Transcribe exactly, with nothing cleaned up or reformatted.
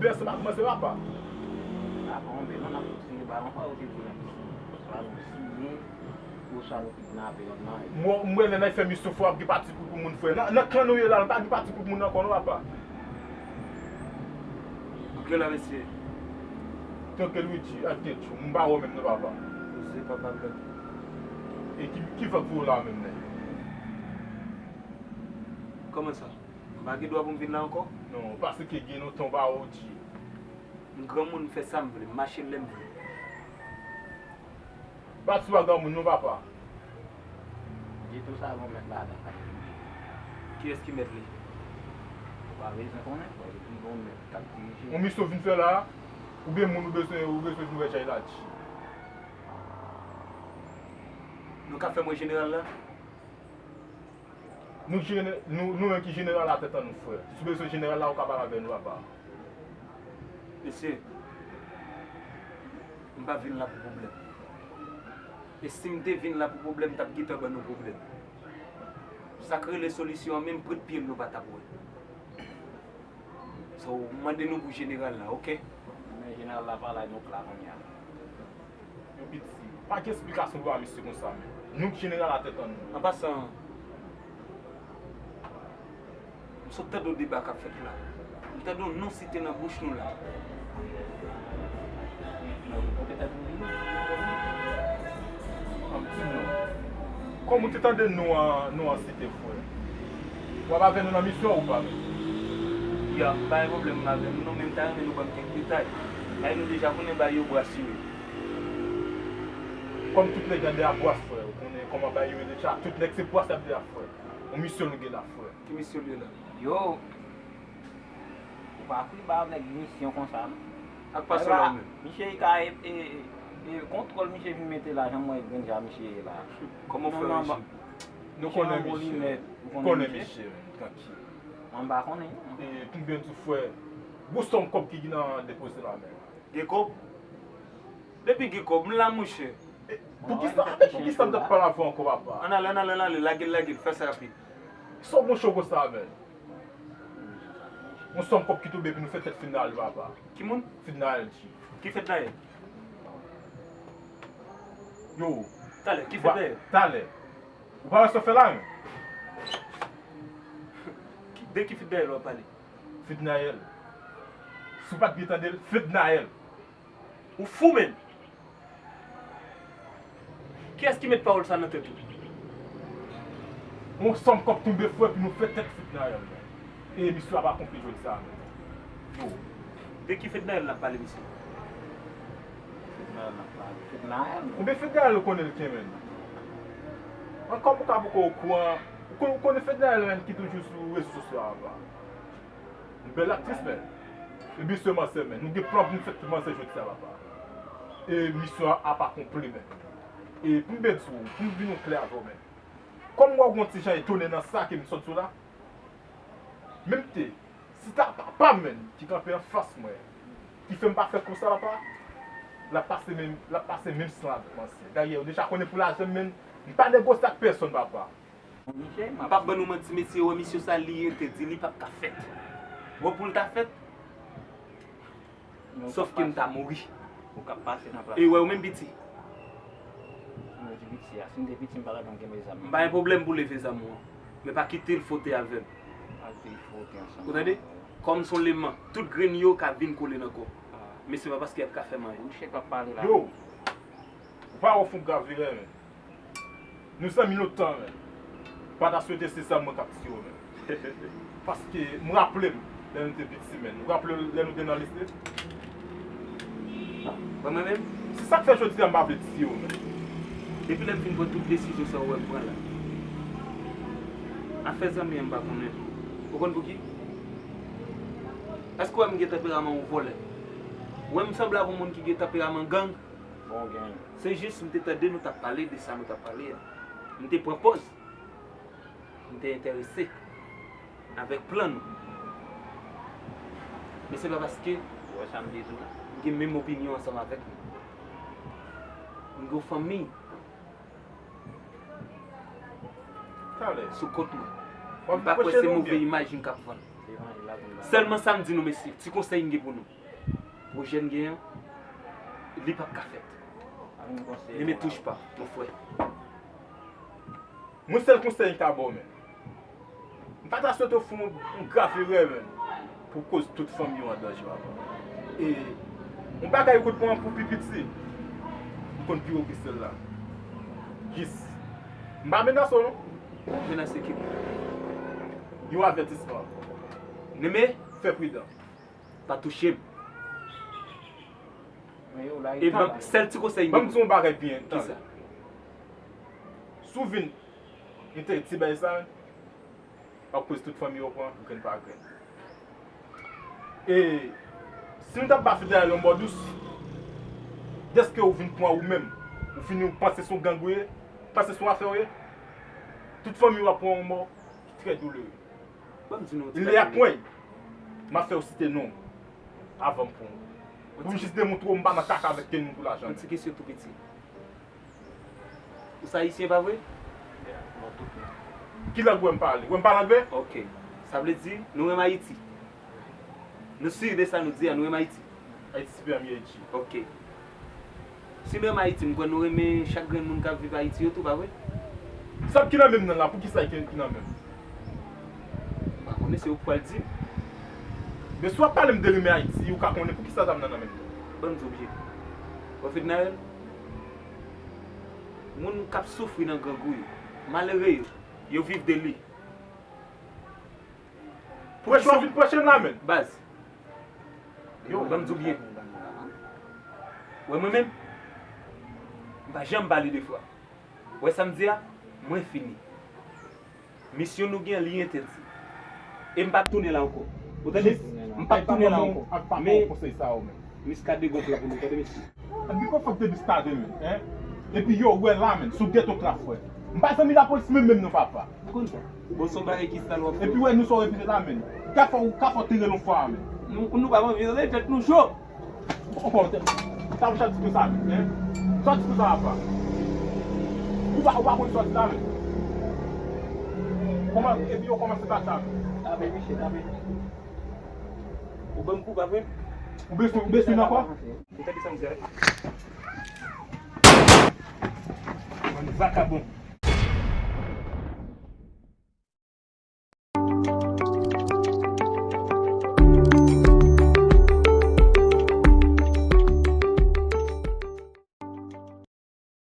Pèsonn ap kòmanse papa. Papa, on bèl, non, n ap kontinye ba yon fwa ou te di nan piscine. Swa nou siye, oswa nou kidnape yon nan. Mwen, mwen, lè n ap fè misyon fò ap gen pati pou, pou moun frè. Nan, nan kan nou ye la, nou pa gen pati pou moun ankò non papa. Angle la, mesye. Tanke Luigi, attention, m pa wè menm non papa. Se papa blan. E ki, ki vant ou la menm, nèg? Kòman sa? M pa gen dwa pou m vin la ankò? Non, paske gen lontan w pa wè Oji. M granmoun, m fè sa m vle, m mache lè m vle. Bat sou a granmoun non papa. Ditou sa gon mèt ladan. Kiyès ki mèt li? Ou pa bezwen konnen, fò li gon mèt k ap dirije. Yon misyon vin fè la, oubyen moun ou bezwen, ou bezwen vin wè Jay la di. Nou ka fè mwen jeneral la? Nou jene-, nou, nou menm ki jeneral la tèt an nou, frè. Si w bezwen jeneral la, ou ka pale avè nou, papa. Mesye, m pa vin la pou pwoblèm. E si m te vin la pou pwoblèm, m t ap gentan ban nou pwoblèm. Sa k rele solisyon an, menm pwent pye m nou pa t ap wè. So, m mande nou pou jeneral la, oke? Men jeneral la pa la, nou k la kounye a. Yo piti. Pa gen esplikasyon pou ba misye konsa, men. Nou k jeneral la tèt an nou. An pasan, m sot tande yon deba k ap fèt la. M tande yon non site nan bouch nou la. An ti non. Kòm ou te tande non an, non an site, frè? W ap avè nou nan misyon ou pa menm? Ya, m pa gen pwoblèm avè nou non, men m ta renmen nou ban m kèk detay. Ay nou deja konnen bay yo bwa sire. Kòm tout nèg anndan a bwas, frè, ou konnen kòman bay yo ye deja, tout nèg se bwas y ap de a, frè. Yon misyon nou gen la, frè. Ki misyon l ye la? Yo! Ou pa kwi ba nèg misyon konsa non. Ak pa sou la menm. Misye ka e, e, e, e kontwòl misye vin mete la, jan m wè grenn jan misye ye la. Kòman w fè rejim? Nou konnen misye. Ou konnen misye, men, trankil. Mwen m pa konnen. E, pou m byen di w, frè, gwo sòm kòb ki nan depoze la menm. Gen kòb? Depi gen kòb, m la, monchè. E, poukisa, poukisa m t ap pale avè w ankò, papa? Ann ale, ann ale, ann ale, lage l, lage l, fè sa rapid. Sa w monchè konsa, men? Yon sòm kòb ki tonbe epi nou fè tèt Fednaelle, papa. Ki moun? Fednaelle, G. Ki Fednaelle? Yo. Talè, ki Fednaelle? Talè. Ou pa wè sa w fè la, men? Ki, de ki Fednaelle w ap pale? Fednaelle. Si w pa t byen tande l, Fednaelle. Ou fou, menn! Kiyès ki met pawòl sa nan tèt ou? Yon sòm kòb tonbe, frè, pou nou fè tèt Fednaelle, menn. E misyon ap akonpli jodi sa a, menn. Yo. De ki Fednaelle n ap pale, mesye? Fednaelle n ap pale. Fednaelle, menn. Konbyen Fednaelle ou konnen l gen, menn? Ankò ou ka poko okouran. Ou kon-, ou konnen Fednaelle, menn, ki toujou sou rezo sosyo a, papa. Yon bèl aktris, men. E misyon manzè, men. Nou gen plan pou nou fè tout manzè jodi a, papa. E misyon an ap akonpli, men. E pou m byen di w, pou m vin klè avè w, men. Kòm m wè w gon ti jan etone nan sa ke m sot di w la, menm te, si ta papa m, men, ki kanpe anfas mwen, ki fè m pa fè konsa, papa, l ap pase menm, l ap pase menm san avèk manzè. Dayè, ou deja konnen pou lajan m, men, m pa negosye ak pèsonn, papa. M p ap ban nou manti, mesye, wè misyon sa li entèdi, li p ap ka fèt. Wè pou l ta fèt, sòf ke m ta mouri. Ou k ap pase nan plas. E wè ou menm piti. Mwen di piti a, si m te piti, m pa t ap janm kenbe zam nan. M pa gen pwoblèm pou leve zam ou an. Men pa kite l fwote avè m. Pa kite l fwote ansanm. Ou tande? Kòm s on leman, tout grenn yo ka vin kole nan kò w. Men se pa paske y ap ka fè m anyen. Misye p ap pale la. Yo! Ou pa wè w fè yon grav erè, men. Nou zanmi lontan, men. Pa ta swete se zam mwen k ap tiye w, men. Paske m raple m lè nou te piti, men. Ou raple w lè nou te nan lise? Mwen, mwen menm? Se sa k fè jodi a m pa vle tiye w, men. Depi lè m fin pran tout desizyon sa ou wè m pran la, afè zanmi an m pa konnen. Ou konn pouki? Èske w wè m gen tanperaman yon vòlè? Ou wè m sanble ak yon moun ki gen tanperaman gang? Bon, gen. Se jis m te tande nou t ap pale de sa nou t ap pale a. M te pran pòz. M te enterese avèk plan nou. Men se pa paske, ou wè sa m di tou la, m gen menm opinyon ansanm avèk nou. M gen yon fanmi sou kont mwen. M pa kwè se move imaj m k ap vann. Sèlman sa m di nou, mesye, ti konsèy m gen pou nou. Pwojè n gen an, li p ap ka fèt. Ne me touche pas, mon frère. Mwen, sèl konsèy m ka ba w, men. M pa ta swete w fè yon, yon grav erè, men, pou koz tout fanmi w an danje, papa. E yon bagay ou konn pran pou pi piti, ou konn pi wo ke sèl la. Jis, m pa menase w, non. Menase ki? Yon avètisman. Neme, fè pridan. Pa touche m. E ban m sèl ti konsèy m gen. Ban m di yon bagay byen. Kisa? Si w vin entèdi ti bagay sa, w ap koz tout fanmi w pran grenn pa grenn. E si nou t ap ba Fidel yon bò dous, dèske ou vin pran ou menm, ou fini ou panse se yon gang ou ye, panse se yon afè ou ye, tout fanmi w ap pran yon mò ki trè doulere. Ban m di nou yon ti bagay. Lè y ap pran, m ap fè w site non avan m pran w. Pou m jis demontre w m pa nan kaka avèk kenn moun pou lajan. Yon ti kesyon tou piti. Ou se ayisyen, pa vre? Ki lang ou wè m pale? Ou wè m pale angle? Ok. Sa vle di, nou renmen Ayiti. Nou si de sa nou di a, nou renmen Ayiti. Ayiti se peyi an, mi Ayiti. Ok. Si nou renmen Ayiti, m kwè nou renmen chak grenn moun k ap viv Ayiti yo tou, pa vre? Sa ki nan men m nan la, poukisa ki, ki nan men m? M pa konnen, se ou k pral di m. Men si w ap pale m de renmen Ayiti, ou ka konnen poukisa sa m nan nan men m. Ban m di w byen. Wè Fednaelle, moun k ap soufri nan grangou yo, malere yo, yo viv de li. Prèch w ap vin prèche m la, men. Baz. Yo, ban m di w byen. Wè mwen menm, m pa janm pale de fwa. Wè sa m di a, mwen fini. Misyon nou gen an, li entèdi. E m p ap tounen la ankò. Ou tande? M p ap tounen la ankò. Men, Miskaden gon plan pou nou, tande mesye. Epi konfòm te biskade, men, en? Epi yo wè la, men, sou ghetto trap, frè. M pa zanmi lapolis menm, menm non, papa. Ou konn sa. Bon, se yon bagay ki sal w ap fè. Epi wè, nou sa w repete la, men. Ka fè w, ka fè w tere lon fwa, men. Nou, nou pa anvi tande, tèt nou cho. Ou konn, sa w sòti konsa, men, en? Sòti konsa, papa. Ou pa, ou pa konn sòti la, men. Kòman, epi yo kòmanse bat la, men. Tape, mesye, tape. Ou ban m kou, pa vre? Ou bezwen, ou bezwen ankò? Ou tande sa m di a? Bann vakabon.